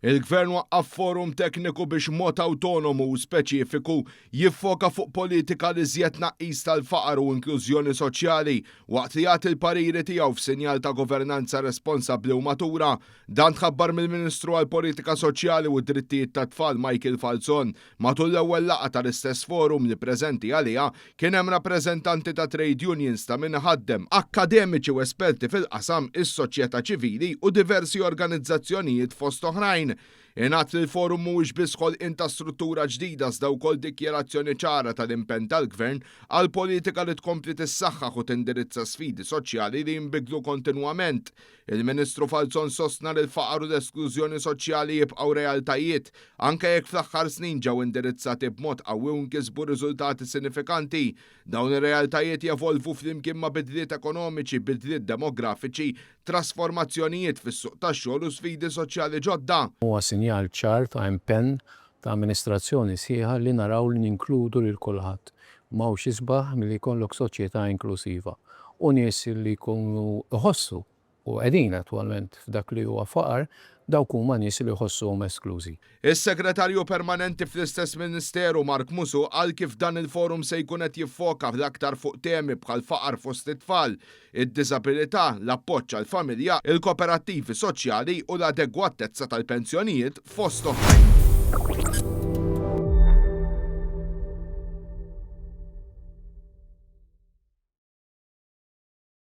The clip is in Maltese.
Il-Gvern waqqaf forum tekniku biex mod awtonomu u speċifiku jiffoka fuq politika li żjed tnaqqis tal-faqar u inklużjoni soċjali waqt li jagħti l-pariri tiegħu f'sinjal ta' governanza responsabbli u matura. Dan tħabbar mill-Ministru għall-Politika Soċjali u d-Drittijiet tat-Tfal Michael Falzon matul l-ewwel laqgħa tal-istess forum li preżenti għaliha kien hemm rappreżentanti ta' trade unions ta' min iħaddem, akkademiċi u esperti fil-qasam, is-soċjetà ċivili u diversi organizzazzjonijiet fost oħrajn. Ingħad li l-forum mhuwiex biss ħolqien ta' struttura ġdida iżda wkoll dikjarazzjoni ċara tal-impenn tal-Gvern għal politika li tkompli tissaħħaħ u tindirizza sfidi soċjali li jinbidlu kontinwament. Il-Ministru Falzon sostna li l-faqar u l-esklużjoni soċjali jibqgħu realtajiet, anke jekk fl-aħħar snin ġew indirizzati b'mod qawwi u nkisbu riżultati sinifikanti. Dawn ir-realtajiet jevolvu flimkien ma' bidliet ekonomiċi, bidliet demografiċi, trasformazzjonijiet fis-suq tax-xogħol u sfidi soċjali ġodda. Huwa sinjal ċar ta' impenn ta' amministrazzjoni sħiħa li naraw li ninkludu lil kulħadd. M'hawnx isbaħ milli jkollok soċjetà inklusiva u nies li jkunu jħossu u qegħdin attwalment f'dak li huwa faqar, dawk huma nies li jħossuhom esklużi. Is-Segretarju Permanenti fl-istess Ministeru Mark Musù qal kif dan il-forum se jkun qed jiffoka l-aktar fuq temi bħall-faqar fost it-tfal, id-diżabilità, l-appoġġ għall-familja, il-koperattivi soċjali u l-adegwatezza tal-pensjonijiet fost oħrajn.